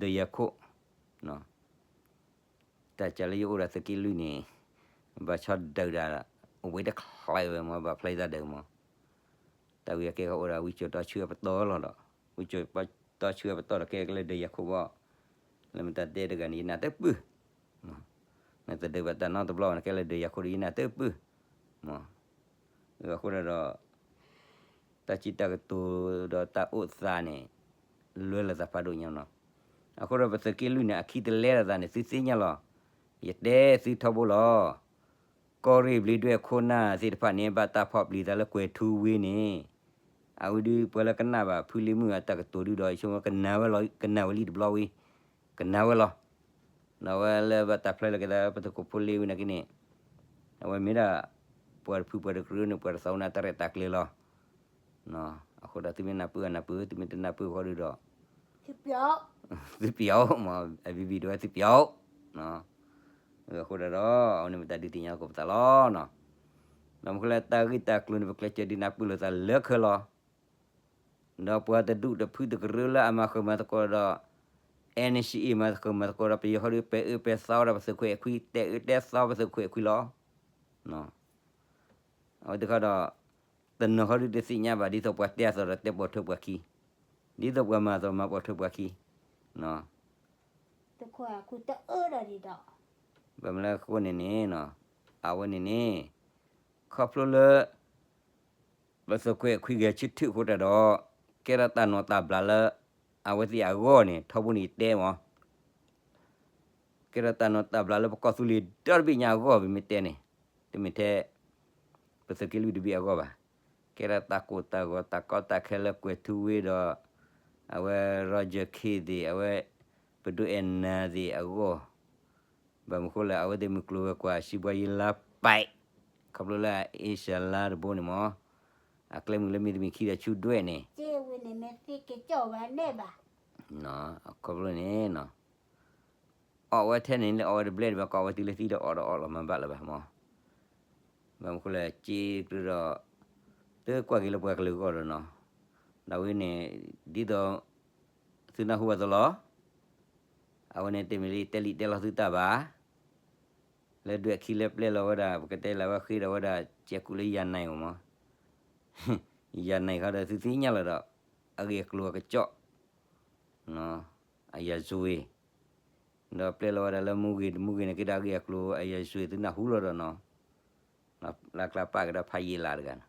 ဒုးယၤခိၣ်, တၢ်ကးလၢယအိၣ်ဒီးသုးက့လွံၢ်န့ၣ်, ဘၣ်ဆီဒုးဒၣ်, အိၣ်ဝဲတချုးဝဲမး ဘၣ်ဖျါယသးဒုးမး. တၢ်ဝံၤအကဲကအိၣ်ဒီး ဝံစိာ်တီဆှၢအပတီၢ်လီၤဒီး, ဝံစိာ်တီဆှၢအပတီၢ်ဒီးကဲကလၢဒုးယၤခိၣ်ဘၣ်, လၢမတၤတဲတဂၤန့ၣ် ယနၢ်တပၢၢ် နတဒုးဘၣ်တၢ်နီတဘျီဘၣ် နကဲလၢဒုးယၤခိၣ်ဒီးယနၢ်တပၢၢ်, မး, အဃိဒီး တၢ်စံးတၢ်ကတိၤဒီးတၢ်အိၣ်သးန့ၣ် လွဲလိာ်သးဖးဒိၣ်ညါနီၤ. အဃိဒီးပသုးက့လွံၢ်န့ၣ် အခံတလဲလိာ်သးန့ၣ် သုသ့ၣ်ညါလီၤ. ယတဲသုထီဘိလီၤ. ကီၢ်ရ့ၣ်ဘျ့းဒွဲၣ်ခိၣ်နၢ်သ့ၣ်တဖၣ်န့ၣ် ဘၣ်တၢ်ဖီၣ်ပျံၤသးလၢကွဲၤထူဝ့န့ၣ်, အဝဲဒုးပှၤလၢကနၣ်ဘၣ်ဖုလံၤမုၣ်အတၢ်ကတိၤဒုဒီး ယဆိကမိၣ်ကနၣ်ဝဲလီၤ, ကနၣ်ဝဲလံတဘျီဝံၤ, ကနၣ်ဝဲလီၤ. ဒီးအဝဲလၢဘၣ်တၢ်ဖျါလီၤက့ၤသးလၢပသုးခိၣ်ဖိလ့ဝံၤနာ်က့န့ၣ်, အဝဲမ့ၢ်ဒၣ် ပှၤတဖုပှၤတကရၢန့ၣ် ပှၤတသီဝဲန့ၣ်တၢ်ရဲၣ်တၢ်ကျဲၤလီၤ. အဃိဒီးသုမ့ၢ်နၢ်ပၢၢ်နၢ်ပၢၢ်, သုမ့ၢ်တနၢ်ပၢၢ်ဃီဒုဒီး သုပျီ, မ့ၢ်အဘံဘံဒဝဲသုပျီ, အဃိဒီး အဝဲန့ၣ်မ့ၢ်တၢ်ဒုးသ့ၣ်ညါကိးပသးလီၤနီၤ. ဘၣ်မနုၤဃိလၢတၢ်ဂ့ၢ်တၢ်ကျိၤန့ၣ် ပကျဲးစၢးဒုးနၢ်ပၢၢ်လိာ်သးလၢခဲလၢာ်လီၤ. ဒီးပှၤတဒူၣ်တဖုတကရၢလၢအမၤဃုာ်မၤသကိးဒီး NCA မၤဃုာ်မၤသကိးဒီး ပယီၤဃီဒီး ပဲာ်အၢပဲာ်သီဝဲဒၣ်ပသုးခွဲးအခွံ, တဲအၢတဲသီပသုးခွဲးအခွံလီၤ. အဝဲသ့ၣ်ခီဒီး တနီၤဃီဒုးတသ့ၣ်ညါဘၣ် ဒ်သိးပှၤတဲအသိးဒီးတဲပိာ်ထွဲပှၤခံ, ဒ်သိးပှၤမၤအသိးမၤပိာ်ထွဲပှၤခံ, သုးခွဲးအခွံတအၢဒီးဒ်ဒီး, ဘၣ်မနုၤလဲၣ်အဃိန့ၣ်န့ၣ်, အဝဲန့ၣ်န့ၣ် ခီဖျိလၢ ပသုးခွဲးအခွံဂဲၤဆၢထၢၣ်အဃိတၢ်ဒီး ကဲထီၣ်တၢ်နိးတၢ်ဘျးလၢ အဝဲသ့ၣ်အဂီၢ်န့ၣ် ထီဘိန့ၣ်ယတဲမး ကဲထီၣ်တၢ်နိးတၢ်ဘျးလၢပကီၢ်သူလ့ၤဒီတဘ့ၣ်ညါအဂီၢ် ပမ့ၢ်တဲန့ၣ်, တမ့ၢ်ထဲ ပသုးက့လွံၢ်တဘ့ၣ်အဂီၢ်ဘၣ်. ကဲထီၣ်တၢ်ကိၢ်တၢ်ဂီၤတၢ်ကီတၢ်ခဲလၢကွဲၤထူဝ့ဒီး အဝဲ Roger Khin သ့ၣ် အဝဲ ပဒိၣ်အဲၣ်နၤသ့ၣ်အဂီၢ်, ဘၣ်မနုၤဃိလဲၣ် အဝဲသ့ၣ်မုၢ်ကျိၤဝဲၤကွာ် စံးဘှါယံၤလါပဲး, ခီဖျိလၢ အ့ရှၢၣ်လါတဘိန့ၣ်မး, အကျဲမုၢ်လၢမ့ၢ်တမ့ၢ်ခံဒီးဆူဒွဲၣ်န့ၣ် ခီဖျိန့ၣ် အီၣ်ဝဲထဲန့ၣ်လၢအီၣ်ဝဲတဘျဲၣ်ဒံးဘၣ် ကအီၣ်ဝဲတုၤလၢသံဒီးအီၣ်ဒီးအီၣ်လီၤမၤဘၣ်လၢၤဘၣ်မး, ဘၣ်မနုၤဃိလဲၣ် က့ကြၢးဒီး တကွၢ်က့ၤလၢပှၤကလုာ်အဂီၢ်ဒီးနီၤ, ဒီးဝဲန့ၣ် ဒ်သိး သုနၢ်ဟူဘၣ်သိးလီၤ. အဝဲန့ၣ်တမ့ၢ်လၢယတဲလံာ်တဲလီသုတၢ်ဘၣ်. လၢဒွဲၣ်ခံလၢပျဲလီၤဝဲဒၣ် ပကတဲလၢအဝဲဃ့ဒီးဝဲဒၣ် ကဲကူၣ်လၢယၤနံၤအီၤမး, ယၤနံၤခီဒီးသုသ့ၣ်ညါလီၤဒီး အဂ့ၢ်အကျိၤအကစီၣ် အယၤစွ့ ဒီးပျဲလီၤဝဲဒၣ်လၢမူဂ့ၤ မူဂ့ၤန့ၣ်က့ဒီးအဂ့ၢ်အကျိၤ အယၤစွ့သုနၢ်ဟူလီၤဒီးနီၤ, လၢကျါပာ်ကဒီးဖးယ့လးတဂၤနီ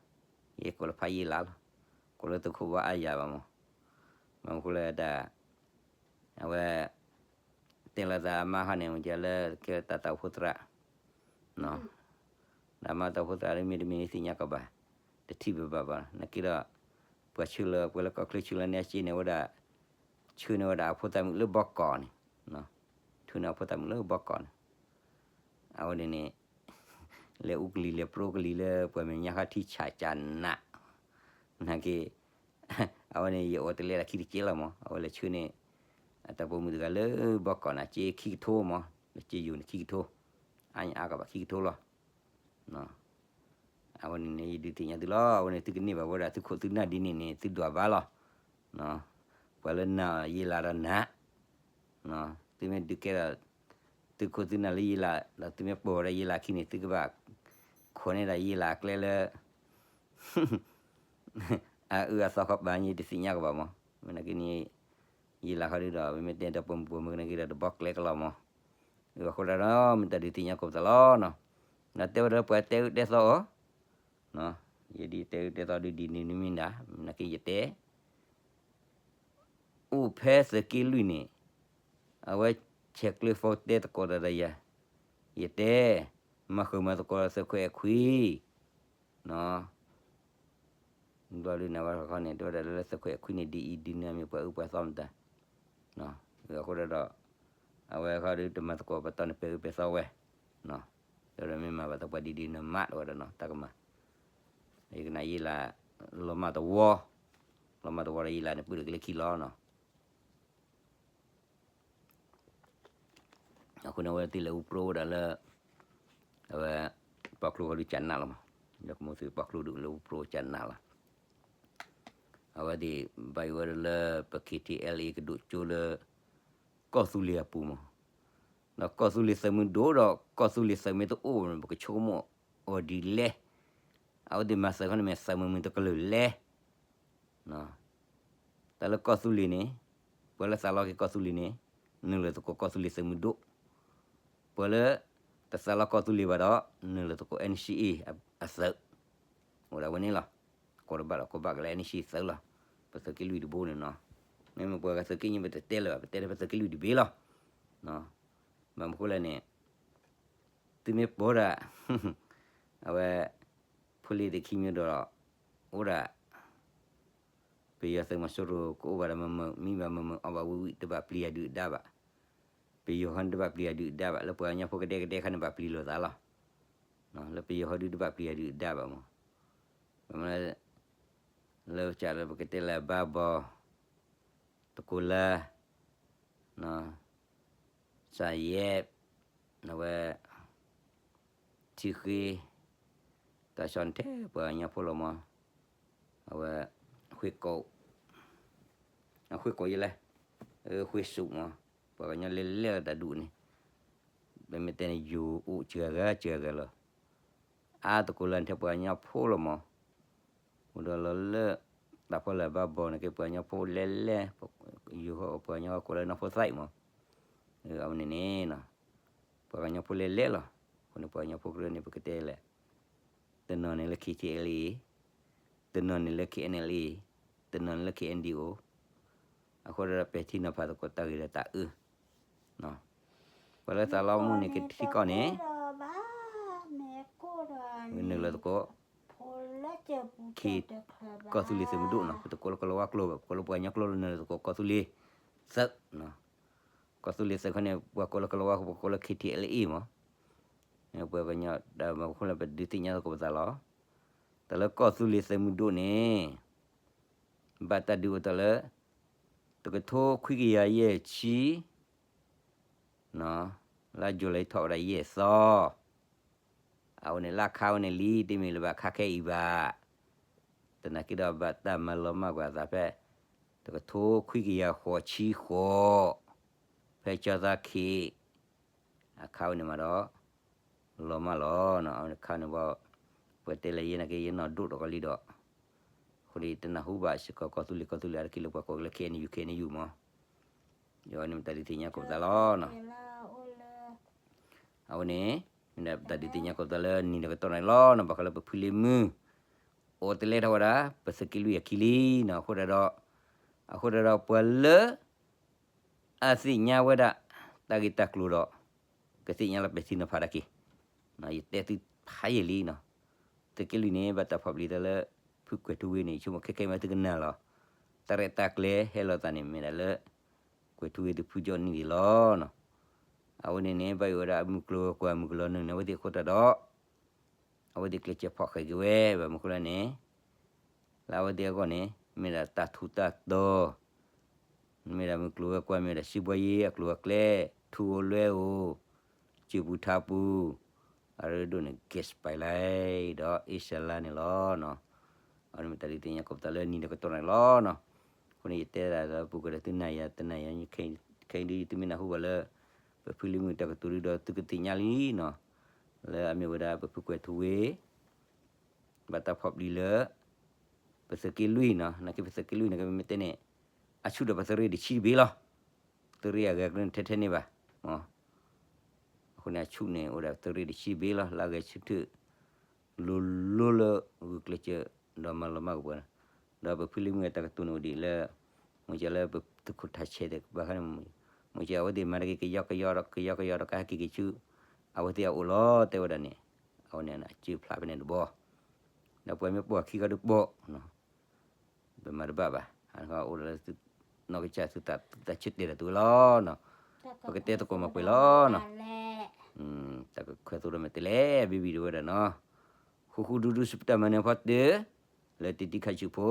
ၤ, ယဲကိးလၢဖးယ့လးလီၤ, ကိးလၢသုးခိၣ်ဘၣ်အါယၤဘၣ်မး, မ့ၢ်မနုၤဃိလဲၣ်ဒၣ် အဝဲ တဲလီၤသးအမါဟီန့ၣ် မ့ၢ်လၢကဲတၢ်သးအိၣ်ဖိသရၣ် ဒီးအမါသးအိၣ်ဖိသရၣ်လၢမ့တမ့ၢ်သ့ၣ်ညါကီးဘၣ်, တထံၣ်ဘၣ်ဘၣ်ဘၣ် နာ်က့ဒီး ပှၤဆှၢလၢ ပှၤလၢကီၢ်ချၢဆှၢလၢန့ၣ်အစ့န့ၣ်ဝဲဒၣ် ဆှၢန့ၢ်ဝဲဒၣ်အဖိသၣ်မုၣ်လၢဘီကီးန့ၣ်, ဆှၢန့ၢ်အဖိသၣ်မုၣ်လၢဘီကီးန့ၣ်, အဝဲန့ၣ်န့ၣ် လဲၤအူကလံၤလဲၤပြိကလံၤလၢပှၤမဲာ်ညါခီထံဆးကနး, နာ်က့ အဝဲန့ၣ် ယအိၣ်တလဲလၢခံတက့ၢ်လီၤမး, အဝဲလဲၤဆှၢန့ၢ် အတၢ်ပိာ်မုၣ်တဂၤလၢဘီကီးန့ၣ် စ့ခံကထိမး, လၢစ့ယိၤန့ၣ်ခံကထိ, အါညါအါကဘၣ်ခံကထိလီၤ. အဝဲန့ၣ်န့ၣ် ယဒုးသ့ၣ်ညါသုလီၤ, အဝဲန့ၣ်သုကန့ၢ်ဘၣ်ဝဲဒၣ်သုခိၣ်သုနၢ်ဒ်န့ၣ်န့ၣ် သုဒွးဘၣ်လီၤ. ပှၤလၢနၤယ့လးဒီးနၤ သုမ့ၢ်ဒုးကဲဒီး သုးခိၣ်သုနၢ်လၢယ့လး ဒီးသုမ့ၢ်ပိာ်ဝဲဒၣ်ယ့လးခံန့ၣ် သုကဘၣ်ခိးန့ၢ်ဒၣ်ယ့လးအကျဲလၢ အအၢအသီခီပၤန့ၣ် ယတသ့ၣ်ညါကဘၣ်မး, မ့ၢ်နာ်က့န့ၣ် ယ့လးခီဒုဒီး မ့မ့ၢ်တဲဒီးပိာ်မုၣ်ပိာ်မုၣ်နာ်က့ဒီး တဘီကျဲကလီၤမး, အဃိဒၣ်ဒီး မ့ၢ်တၢ်ဒုးသ့ၣ်ညါကိးပသးလီၤနီၤ, ဒီးတဲဝဲဒၣ်ပှၤတဲအၢတဲသီအီၤ ယဒ်တဲအၢတဲသီဒုဒ်န့ၣ်မ့ၢ်ဒၣ် မ့ၢ်နာ်က့ယတဲ အိၣ်ဖဲသုးက့လွံၢ်န့ၣ် အဝဲဆဲးကျၢ phone တဲသကိးတၢ်ဒီးယၤ, ယတဲ မၤဃုာ်မၤသကိးသုးခွဲးအခွံ, ဘျီဒုးန့ၣ်ဝဲခီန့ၣ် တဲဝဲဒၣ်လၢသုးခွဲးအခွံန့ၣ် ဒ်အံၤဒ်နၤမ့ၢ်ပှၤအၢပှၤသီမတၤ, အဃိဒၣ်ဒီး အဝဲခီဒုးတမၤသကိးပတီၢ်န့ၣ် ပၢၤအၢပၢၤသီဝဲ, တဲဝဲဒၣ်မ့ၢ်မၤဘၣ်သပှၢ်ဒ်ဒ်နၤမး တဲဝဲဒၣ်နီၤ တၢ်ကမၤ ယကနၣ်ယ့လး လီၤမၢ်တဝီ, လီၤမၢ်တဝီဒီးယ့လးန့ၣ် ပုၢ်လၢကလၢခံလီၤနီၤ. အဃိန့ၣ် အဝဲသ့ၣ်လဲၤအူပြိဝဲဒၣ်လၢ အဝဲ ပီၣ်ချိၣ်ဃီဒုးကနးလီၤမး, ဒီးကမိၣ်သုပီၣ်ချိၣ်ဒုးလဲၤအူပြိကနးလီၤ. အဝဲသ့ၣ်ဘၣ်ယိၣ်ဝဲဒၣ်လၢပ ခ့ထံအဲလ်အ့ ကဒိၣ်ကၠိလၢ ကီၢ်သူလ့ၤအပူၤမး, ဒီးကီၢ်သူလ့ၤသုးမုၢ်ဒိၣ်ဒီး ကီၢ်သူလ့ၤသုးမ့ၢ်တအိၣ်န့ၣ် ပကဆိကမိၣ်အီၤဒ်လဲၣ်. အဝဲသ့ၣ်မၤစၢၤခီန့ၣ်မ့ၢ်သုးမုၢ်မ့ၢ်တကလုာ်လဲၣ်. တၢ်လၢကီၢ်သူလ့ၤန့ၣ် ပှၤလၢသးလီက့ၤကီၢ်သူလ့ၤန့ၣ် နုာ်လီၤသကိးကီၢ်သူလ့ၤသုးမုၢ်ဒိၣ်, ပှၤလၢတသးလီကီၢ်သူလ့ၤဘၣ်ဒီး နုာ်လီၤသကိး NCA အသုး, အိၣ်ဒၣ်ဝဲန့ၣ်လီၤ. ကိးတဘၣ်လီၤ ကိးဘၣ်ကလဲၣ် NCA သုးလီၤ. ပသုးက့လွံၢ်တဘိန့ၣ်နီၤ, မ့မ့ၢ်ပှၤဂၤသုးက့ညိပတတဲလၢၤဘၣ် ပတဲဒီးပသုးက့လွံၢ်တဘ့ၣ်လီၤ. ဘၣ်မနုၤဃိလဲၣ်န့ၣ် သုမ့ၢ်ပိာ်ဒၣ် အဝဲ ဖိလံၤသ့ၣ်ခံမံၤဒီး အိၣ်ဒၣ် ပယီၤသုးမီၤစိရိၤကအိၣ်ဘၣ်ဒီးမုာ်မုာ် မံဘၣ်မုာ်မုာ် အီၣ်ဘၣ်ဝံၣ်ဝံၣ် တဘၣ်ပျံၤအဒုၣ်အဒါဘၣ်. ပယီၤဟီန့ၣ်တဘၣ်ပျံၤအဒုၣ်အဒါဘၣ် လၢပှၤကညီဖိကဒဲကဒဲခါန့ၣ်ဘၣ်ပျံၤလိာ်သးလီၤ. လၢပယီၤဟီဒုတဘၣ်ပျံၤအဒုၣ်အဒါဘၣ်မး, လၢကလၢပကတဲလၢဘါဘီ တကိလါ စၢ်ယဲၢ် အဝဲ ထံဃ့ တၢ်ဆီန့ၣ်ထဲပှၤကညီဖိလီၤမး, အဝဲ ဃ့ကိး အဃ့ကိးယလဲၣ်, ဃ့စူးမး, ပှၤကညီလဲၤလဲၤလီၤတၢ်ဒူၣ်န့ၣ်, ပမ့ၢ်တဲန့ၣ် ယိၤအိၣ်စှၤဂၤစှၤဂၤလီၤ. အါတကိးလၢန့ၣ်ထဲပှၤကညီဖိလီၤမး, အိၣ်ဒီးလီၤလၢ တၢ်ဖီလာ်ဘါဘီန့ၣ်က့ ပှၤကညီဖိလဲၤလဲၤ, ယိၤဟီၣ်ပှၤကညီကိးလၢနီၢ်ဖိသၣ်မး, အဝဲန့ၣ်န့ၣ် ပှၤကညီဖိလဲၤလဲၤလီၤ. အဃိန့ၣ်ပှၤကညီဖိကရၢန့ၣ် ပကတဲလဲၣ်, တနီၤန့ၣ်လၢ ခ့ထံအဲလ်အ့, တနီၤန့ၣ်လၢ ခ့အၣ်အၣ်လ်အ့, တနီၤန့ၣ်လၢ ခ့အၣ်အၣ်ဒီးအိၣ်, အဃိဒီးပဲာ်ထံနီၤဖးသကိးတၢ်ဂ့ၤဒီးတၢ်အၢ, ပှၤလၢသးလီမုၢ်န့ၣ် ကထံကီၢ်န့ၣ် နုာ်လီၤသကိး ခ့ ကီၢ်သူလ့ၤသုးမုၢ်ဒိၣ်နီၤ, ပတကိးလၢကလီၤဝါကျိာ်ဘၣ် ပကိးလၢပှၤကညီကျိာ်လၢနုာ်လီၤသကိး ကီၢ်သူလ့ၤသုး, ကီၢ်သူလ့ၤသုးခီန့ၣ် ပှၤကိးလၢကလီၤဝါ ပကိးလၢ ခ့ထံအဲလ်အ့ မး, ပှၤကညီ တၢ်မၤခိၣ်လၢပဒုးသ့ၣ်ညါသကိးပသးလီၤ. တၢ်လၢကီၢ်သူလ့ၤသုးမုၢ်ဒိၣ်န့ၣ် ဘၣ်တၢ်ဒုးအိၣ်ထီၣ်လၢ တကထိခွံကယၤယဲၢ်ဆံ လါယူၤလံထီၣ်ဝဲဒၣ်ယဲၢ်သီ, အဝဲန့ၣ်လၢခါဝဲန့ၣ်လံ တမ့ၢ်လၢၤဘၣ်ခါခဲအံၤဘၣ်. သနာ်က့ဒီးဘၣ်တၢ်မၤလီၤမၢ်ကွံာ်အသးဖဲ တကထိခွံကယၤဃိးဆံဃိး, ဖဲကၠီသးခ့ အခါဝဲန့ၣ်မးဒီး လီၤမၢ်လီၤနီၤ. အခါန့ၣ်ဘၣ် ပှၤတဲလၢယဲနာ်က့ ယနီၢ်ဒိၣ်တကီလံဒီး အဃိန့ၣ် ယတနၢ်ဟူဘၣ်စ့ၢ်ကီး ကီၢ်သူလ့ၤ ကီၢ်သူလ့ၤအါတက့ၢ်လၢပှၤကိးက့ၤလၢ ခ့ၣ်အဲၣ်ယူၣ် ခ့ၣ်အဲၣ်ယူၣ်မး. ယဝဲန့ၣ်မ့ၢ်တၢ်ဒုးသ့ၣ်ညါကိးပသးလီၤနီၤ. အဝဲန့ၣ် မ့ၢ်ဒၣ်တၢ်ဒုးသ့ၣ်ညါကိးပသးလၢနံၤဒီးကတီၢ်န့ၣ်လီၤနီၤ. ဘၣ်ဃးလၢပဖုလ့မုၢ် အိၣ်တလဲထီၣ်ဝဲဒၣ် ပသုးက့လွံၢ်အခံလံနီၤ. အဃိဒၣ်ဒီး အဃိဒၣ်ဒီးပှၤလၢ အသ့ၣ်ညါဝဲဒၣ် တၢ်ဂ့ၢ်တၢ်ကျိၤဒီး ကသ့ၣ်ညါလီၤပဲာ်ထံနီၤဖးတၢ်က့ၤ. ယတဲသုဖးယံာ်လံနီၤ. သုးက့လွံၢ်န့ၣ် ဘၣ်တၢ်ဖီၣ်ပျံၤတၢ်လၢ ဖုကွဲၤထူဝ့န့ၣ် ဆိကမိၣ်ခဲခဲအံၤမ့ၢ်သုကနၣ်လီၤ. တၢ်ရဲၣ်တၢ်ကျဲၤဟဲလီၤသးန့ၣ် မ့ၢ်ဒၣ်လၢ ကွဲၤထူဝ့သုဖုကၠီနံၣ်ဒံးလီၤနီၤ. အဝဲန့ၣ်န့ၣ် ဘၣ်ယိၣ်ဝဲဒၣ်အမုၢ်ကျိၤဝဲၤကွာ် မုၢ်ကလီၤနုာ်န့ၣ် အဝဲသ့ၣ်အဃိတၢ်ဒီး အဝဲသ့ၣ်ကျဲးစၢးဖီၣ်ဃဲးက့ၤဝဲ ဘၣ်မနုၤအဃိလဲၣ်န့ၣ် လၢအဝဲသ့ၣ်အဂီၢ်န့ၣ် မ့ၢ်ဒၣ်တၢ်ထူးတၢ်တီၤ မ့ၢ်ဒၣ်မုၢ်ကျိၤဝဲၤကွာ် မ့ၢ်ဒၣ်စံးဘှီယ့အကျိၤအကျဲ ထူဧိၤလွဲဧိၤ စၢၤပူၤထါပူၤ အရ့ဒိၣ်န့ၣ် gas pipeline ဒီးအ့ရှၢလါန့ၣ်လီၤ. အဝဲန့ၣ်မ့ၢ်တၢ်ဒုးသ့ၣ်ညါကိးပသးလၢနံၤဒီးကတီၢ်န့ၣ်လီၤနီၤ. အဃိန့ၣ် ယတဲဒၣ်ဒီးပူၤကွံာ်ဒီးသုနၤယၤတနၤယၤ ခဲအံၤဒုးသုမ့ၢ်နၢ်ဟူဘၣ်လၢ ပဖုလ့မုၢ်တၢ်ကတိၤဒုးဒီးသုကသ့ၣ်ညါလံနီၤ. လၢအမ့ၢ်ဝဲဒၣ်ပဖုကွဲၤထူဝ့ ဘၣ်တၢ်ဖီၣ်ပျံၤလၢ ပသုးက့လွံၢ်နီၤ. နာ်က့ပသုးက့လွံၢ်န့ၣ် ကမ့ၢ်တဲန့ၣ် အဆူၣ်ဒီးပသုးရ့ၣ်တဆံတဘ့ၣ်လီၤ. သုးရ့ၣ်အဂဲၤကလၢထဲထဲန့ၣ်ဘၣ်. အဃိန့ၣ် အဆူၣ်န့ၣ် အိၣ်ဒၣ်သုးရ့ၣ်တဆံတဘ့ၣ်လီၤ. လၢအဂဲၤဆၢထၢၣ် လိၤလိၤလၢဂုာ်ကျဲးစၢး ဒီးမၤလီၤမၢ်ကပှဲၤနီၤ. ဒီးပဖုလ့မုၢ်အတၢ်ကတိၤန့ၣ်အိၣ်ဒံးလၢ မ့ၢ်ကလၢပသုးခိၣ်ထးဆဲးသ့ၣ်ဘၣ်ခါန့ၣ် မ့ၢ်ကအဝဲသ့ၣ်မၤတၢ်က့ၤ ကယီကယီဒီး ကယီကယီဒီး ကဟဲက့ၤက့ၤဆူ အဝဲသ့ၣ်အအိၣ်လီၤ တဲဝဲဒၣ်န့ၣ်. အဝဲန့ၣ် အစၢဖျါဖဲန့ၣ်တဘီ ဒီးပှၤမ့ၢ်ပိာ်အခံဂၤဒီးပိာ် ပမၤတဘၣ်ဘၣ်. အအိၣ်ဒီး နီၢ်ကစၢ်သုသး သုသးဆၢတဲာ်ဒီးသုဝဲလီၤနီၤ. ပကတဲသကိးမၤပှဲၤလီၤနီၤ. တၢ်ကခွဲးသိးဒီးမ့ၢ်တဲလဲၣ် ဘံဘံတဝဲဒၣ်နီၤ. ဃူဃူဒူဒူစပတၢၢ်မၤနၢၤဖီတၢၣ် လၢတံၤတံၤခါဆူးဖိ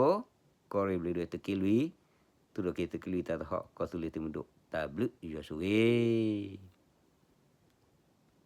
ကီၢ်ရ့ၣ်ဘျုးဒီးသုးက့လွံၢ် သူၣ်ထီၣ်က့ၤသုးက့လွံၢ်တၢ်သဟီၣ် ကီၢ်သူလ့ၤသုးမုၢ်ဒိၣ် တၢ်ဘျုးယွၤဆိၣ်ဂ့ၤ